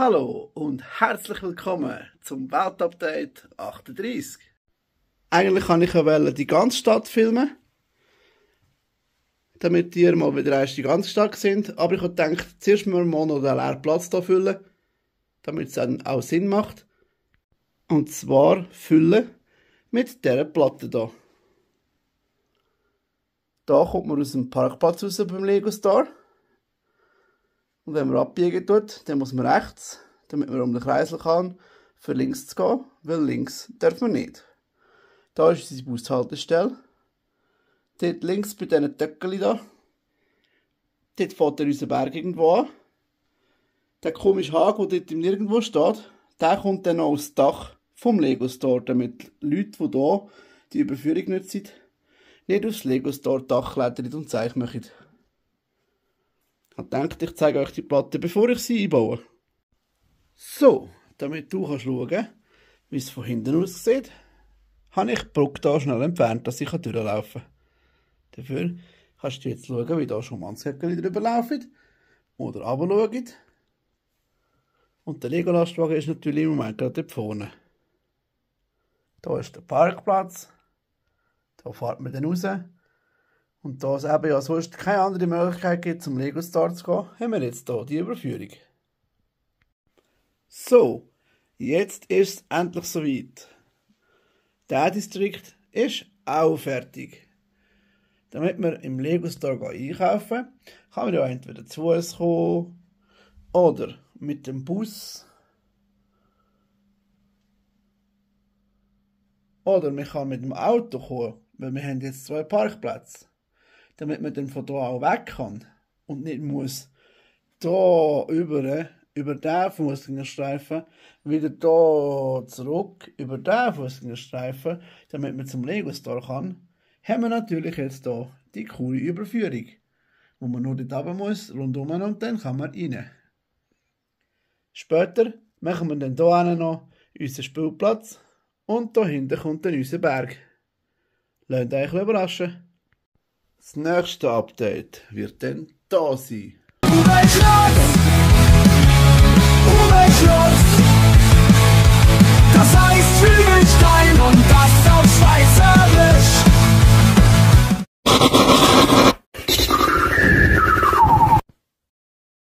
Hallo und herzlich willkommen zum Weltupdate 38. Eigentlich kann ich ja die ganze Stadt filmen, damit ihr mal wieder erst die ganze Stadt sind. Aber ich habe gedacht, zuerst müssen wir mal noch den leeren Platz hier füllen, damit es dann auch Sinn macht. Und zwar füllen mit dieser Platte hier. Da kommt man aus dem Parkplatz raus beim Lego Star. Und wenn man abbiegen tut, dann muss man rechts, damit man um den Kreisel kann, für links zu gehen, weil links darf man nicht. Da ist unsere Bushaltestelle. Dort links bei diesen Töckchen da. Dort fährt unser Berg irgendwo an. Der komische Haken, der dort nirgendwo steht, der kommt dann noch aufs Dach vom Lego Store, damit Leute, die hier die Überführung nutzen, nicht aufs Lego Store Dach klettern und Zeichen machen. Ich dachte, ich zeige euch die Platte, bevor ich sie einbaue. So, damit du schauen kannst, wie es von hinten aussieht, habe ich die Brücke hier schnell entfernt, dass ich durchlaufen kann. Dafür kannst du jetzt schauen, wie hier schon Mannshöckchen drüber laufen oder runterschauen. Und der Lego-Lastwagen ist natürlich im Moment gerade dort vorne. Hier ist der Parkplatz. Da fährt man dann raus. Und da es eben ja sonst keine andere Möglichkeit gibt, zum Lego Star zu gehen, haben wir jetzt hier die Überführung. So, jetzt ist es endlich soweit. Der Distrikt ist auch fertig. Damit wir im Lego Store einkaufen, kann man ja entweder zu Fuß kommen oder mit dem Bus. Oder man kann mit dem Auto kommen, weil wir haben jetzt 2 Parkplätze. Damit man dann von hier auch weg kann und nicht muss hier über den Fußgängerstreifen, wieder hier zurück über den Fußgängerstreifen, damit man zum Lego Store kann, haben wir natürlich jetzt hier die coole Überführung, wo man nur dort runter muss, rundum und dann kann man rein. Später machen wir dann hier noch unseren Spielplatz und da hinten kommt dann unser Berg. Lasst euch überraschen. Das nächste Update wird dann da sein.